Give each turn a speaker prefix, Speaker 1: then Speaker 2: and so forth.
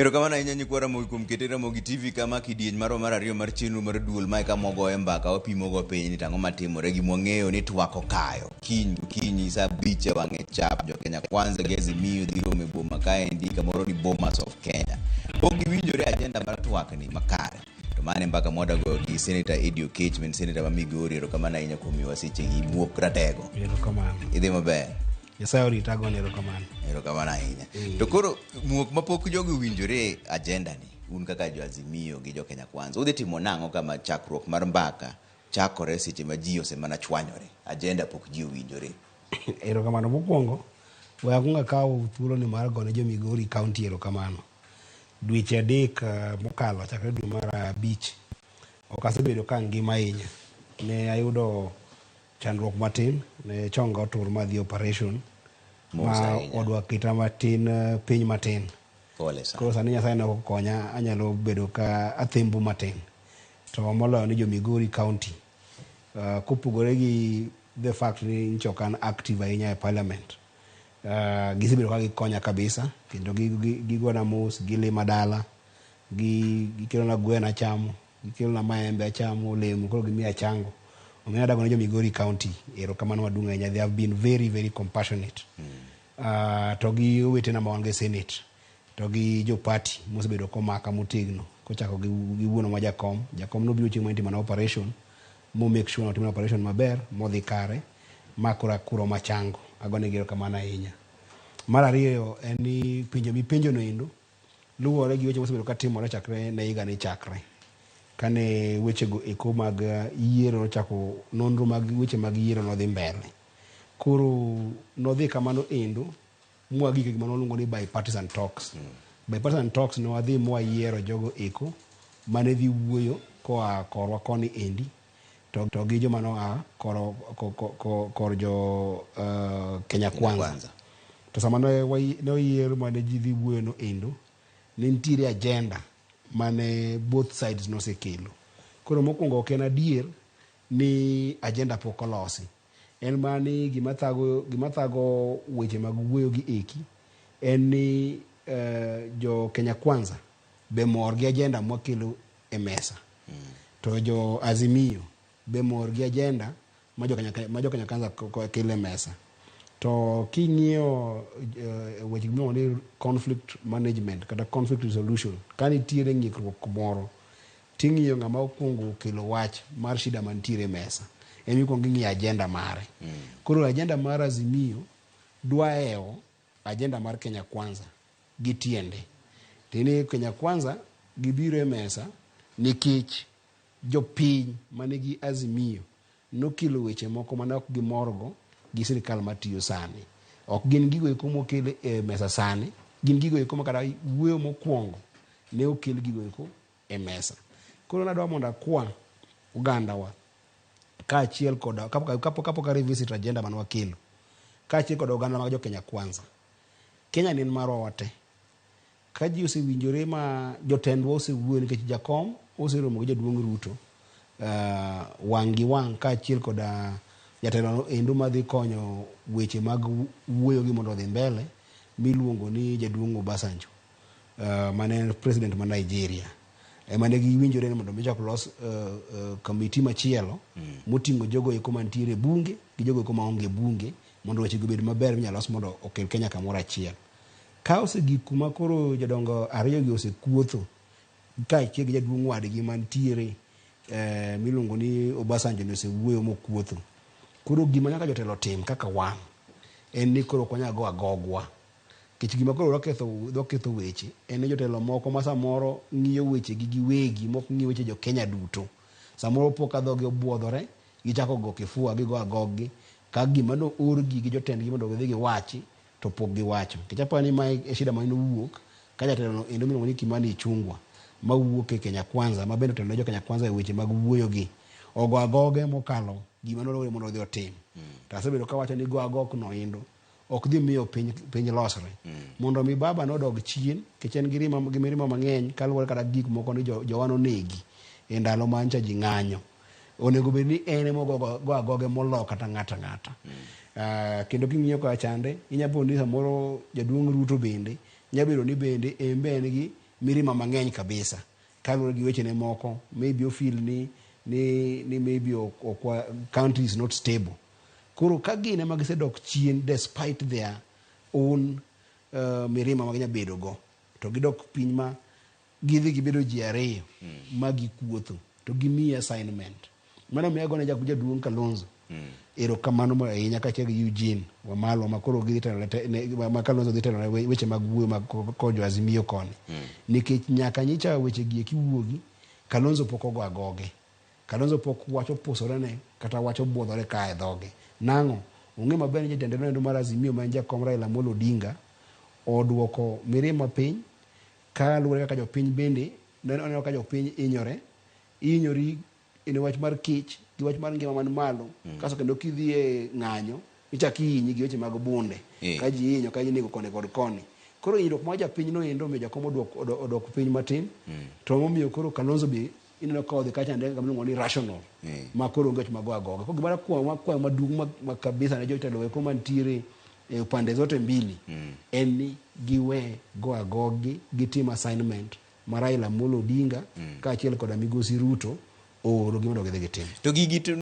Speaker 1: Erokamano ahinya nyikwa Ramogi kuom kete Ramogi TV kama kidieny marwa mar ariyo mar chenro mar duol mae kama wagoye mbaka wapimogo piny ni tang'o matimore gima wang'eyo ni twak okayo kiny gokinyi saa abich e wang'e chap jo Kenya Kwanza gi Azimio dhi romo e boma kaendi kamoro ni Bomas of Kenya. Pok giwinjore agenda mar twak ni makare. To mano e mbaka mwadagoyo gi Senator Eddie Oketch ma en Senator ma Migori. Erokamano ahinya kuom miyowa sechegi muok ratego.
Speaker 2: Erokamano.
Speaker 1: Idhi maber.
Speaker 2: Nyasaye orita agone erokamano.
Speaker 1: Erokamano ahinya. To koro muok mapok jogi owinjore agenda ni, un kaka jo Azimio gi jo Kenya Kwanza, udhi timo nang'o kama chakruok mar mbaka chakore seche ma ji osemana chwanyore, agenda pok ji owinjore?
Speaker 2: Erokamano. Mokwongo, we akwong akaw thuoloni mar gone jo Migori County erokamano. Dweche adek mokalo chakre dwe mar abich, ok asebedo ka angima ahinya. Ne ayudo Chandruok matin, ne chonga otur ma adhi operation
Speaker 1: Mos
Speaker 2: ma
Speaker 1: ahinya.
Speaker 2: odwa keta matin piny matin.
Speaker 1: Pole sana.
Speaker 2: Koro sani Nyasaye ne okonya anyalo bedo ka athembo matin. To moloyo ni jo Migori County kopogore gi the fact ni nyocha ok an active ahinya e parliament, gisebedo ka gikonya kabisa kendo gigona mos, gilima dala, gikelona gweno achamo. Gikelona maembe achamo, olemo, koro gimiya achango. Omiyo adago ne jo Migori County erokamano maduong' ahinya. They have been very, very compassionate. To gi owetena ma wan go e Senate, to gi jo party mosebedo komaka motegno, kochako gi, gi wuonwa ma jakom. Jakom nobiro chieng' mane itimona operation, mo make sure ni otimna operation maber, modhi kare, ma koro akuro machango. Agonegi erokamano ahinya. Mar ariyo en ni penjo mipenjono endo, Luwore gi weche mosebedo ka timore chakre ne higa ni chakre. Kane wechego eko mag yiero nochako nonro mag weche mag yiero nodhi mbele. Koro nodhi kamano endo mwagik e gima nwaluongo ni bipartisan talks. Bipartisan talks ne wadhi mwayiero jogo eko mane dhi wuoyo koa korwa koni endi to, to gi joma noa kor, kor, kor jo Kenya Kwanza.
Speaker 1: Kwanza.
Speaker 2: To sama ne ne oyier mane ji dhi wuoyo no endo, ne nitiere agenda mane both sides nosekelo. Koro mokwongo ok en adier ni agenda pok olosi. En mana ni gima thago, gima thago weche mag wuoyo gi eki en ni jo Kenya Kwanza be mor gi agenda mwakelo e mesa. To jo Azimio be mor gi agenda ma jo Kenya, ma jo Kenya Kwanza kelo e mesa. To king'iyo weche miluongo ni conflict management kata conflict resolution, ka nitiere ng'ikruok moro, ting'iyo ng'ama okwongo kelo wach mar shida mantiere e mesa. Ema ikwongo ing'iyo agenda mare. Koro agenda mar Azimio dwa hewo agenda mar Kenya Kwanza gi tiende. Tiende ni Kenya Kwanza gibiro e mesa nikech jopiny manigi Azimio nokelo weche moko mane ok gimorgo gi sirkal matiyo sani. Ok gin gigo eko mokel e mesa sani, gin gigo eko makata wuoyo mokwongo ne okel gigo eko e mesa. Koro nadwa mondo akwa ogandawa kaachiel koda kapok a revisit agenda mane wakelo, kaachiel kod oganda mag jo Kenya Kwanza. Kenya ni en marwa wate. Ka ji osewinjore ma jotendwa osewuoyo nikech jakom oseromo gi jaduong' Ruto wang' gi wang' kaachiel koda jatelo endo madhi konyo weche mag wuoyo gi mondo odhi mbele miluongo ni jaduong' Obasanjo mane en president ma Nigeria. Ema ne giwinjore ni mondo mi chak los committee machielo moting'o jogo eko mantiere e bunge gi jogo eko maonge e bunge mondo weche go obed maber minyalo los mondo okel Kenya kamoro achiel. Ka osegik kuma koro jodongo ariyogi osekuotho kaachiel gi jaduong' wadgi mantiere miluongo ni Obasanjo ni osewuoyo mokuotho. Koro gima nyaka jotelo tim kaka wan en ni koro ok wanyal go agogwa. Nikech gima koro dwa ketho, dwa ketho weche en ni jotelo moko ma samoro ng'iyo weche gi giwegi mok ng'i weche jo Kenya duto. Samoro po ka dhogi obuodhore gichako go kifua gigo agoggi ka gima no orgi gi jotendgi mondo gidhi giwachi to pok giwacho. Nikech aparo ni mae e shida mane owuok ka jatelo no endo miluongo ni Kimani Ichung'wa ma wuok e Kenya Kwanza ma bende otelo ne jo Kenya Kwanza e weche mag wuoyo gi ogo agoge mokalo gima noore mondo odhi otim. To asebedo kawacho ni go agok no endo ok dhi miyo piny, piny losre. Mondo mi baba nodog chien nikech en gi rima, gi mirima mang'eny kaluwore kata gik moko ni jo, jowa nonegi e ndalo ma ncha ji ng'anyo. Onego bed ni en ema ogo go agoge molo kata ng'ato ang'ata. Kendo king'iyo kocha chande, inya po ni samoro jaduong' Ruto bende nya bedo ni bende en be en gi mirima mang'eny kabisa kaluwore gi wechene moko. Maybe o feel ni maybe ok country is not stable. Koro ka gin ema gisedok chien despite their own mirima ma ginya bedo go, to gidok piny ma gidhi gibedo ji ariyo ma gikuotho to gimiyi assignment. Mano miyo agone jaduong' Kalonzo erokamano ahinya kaachiel gi Eugene Wamalwa ma koro gidhi telo ma Kalonzo dhi telo ne weche mag wuoyo mag konyo Azimio koni, nikech nyaka nyicha weche gi eki wuogi, Kalonzo pok ogo agoge. Kalonzo pok wacho pusore ne kata wacho buodhore ka e dhoge. Nang'o ong'e maber ni jatende noendo mar Azimio ma en jakom Raila Amolo Odinga oduoko mirima piny kaluwore kaka jopiny bende oneno ka jopiny hinyore ihinyori en wach mar kech gi wach mar ngima man malo. Kasto kendo kidhi e ng'anyo ichak ihinyi gi weche mag bunde ka ji hinyo ka ji nego koni kod koni. Koro hinyruok mar japiny no endo omiyo jakom odok piny matin. To momiyo koro Kalonzo be ineno ka odhi kacha ande kama iluongo ni rational ma koro onge wach mag go agoga. Koro gimoro akwayo maduong' ma kabisa ne jotelo eko mantiere e pande zote mbili en ni giwe go agogi, gitim assignment ma Raila Amolo Odinga kaachiel koda migosi Ruto ooro gi mondo gidhi gitim.
Speaker 1: To gigi to